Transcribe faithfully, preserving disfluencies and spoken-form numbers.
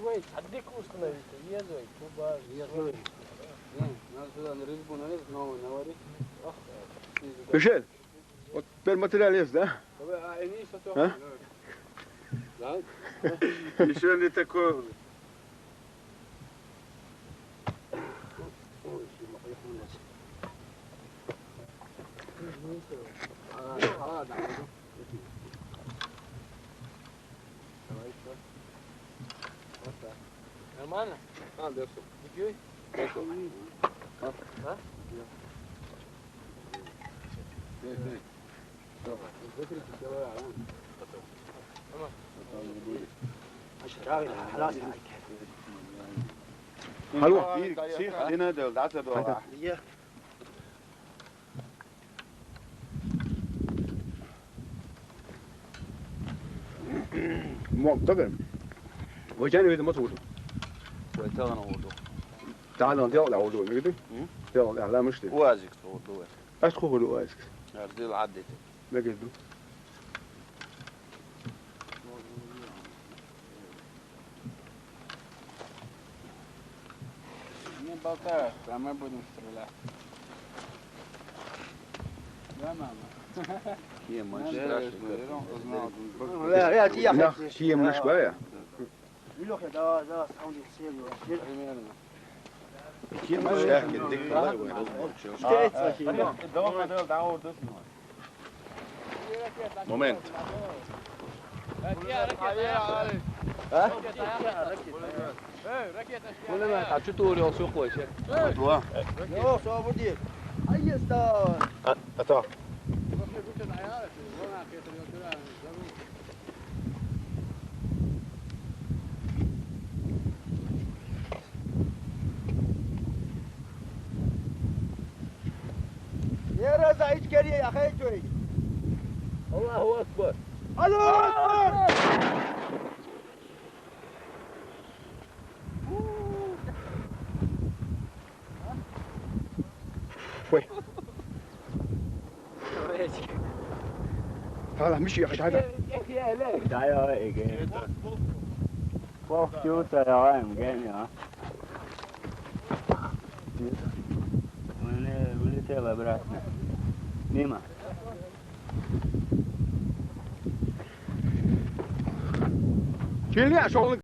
Вай, садик установите, езуй, куба, езуй. Надо сюда на резьбу нарезать, новую наварить. Мишель, вот теперь материал есть, да? Давай, а они что А? Да? Еще не такое. А, а, да. Давай, что? Вот так. Нормально? А, да, все. Битьёй? Хорошо. А? Эй, эй. Давай. Закрытый, давай, а? Tamam. Потом не будет. Значит, правильно, раз. حلوة. Сих, сих, هنا دول، دعسة دول. Iya. Muhakkak. Hoca ne dedi, nasıl oldu? Koytan oldu. Daha da ne oldu, ne dedi? Hı? Ne oldu, Allah müşteri. Uazık oldu. Aç kokulu o eski. Erzil adeti. Ne geldi? Не болтай, а мы будем стрелять. Да, мама? Kim Надо maç? же, чтобы он узнал. Ya, ya, ya. Ya, kiyim ne var ya? Yok ya, daha, daha, sound is here. Примерно. Kim maç? Gittik. İşte et bakayım. Дома, дома, дома. Moment. Bunu ben kaçı doğru yol çok koy şey. Yok, sonra bu değil. Ay, yes, da. Ata. Nereye zahit geliyor, yakayı köyü. Allahu Akbar. Allahu Ekber. Hala bir şey yakacak. Hadi. Dayo ege. Foh juta ya em genya. Mene mene te la brat. Nima. Kirli ya, şoğlu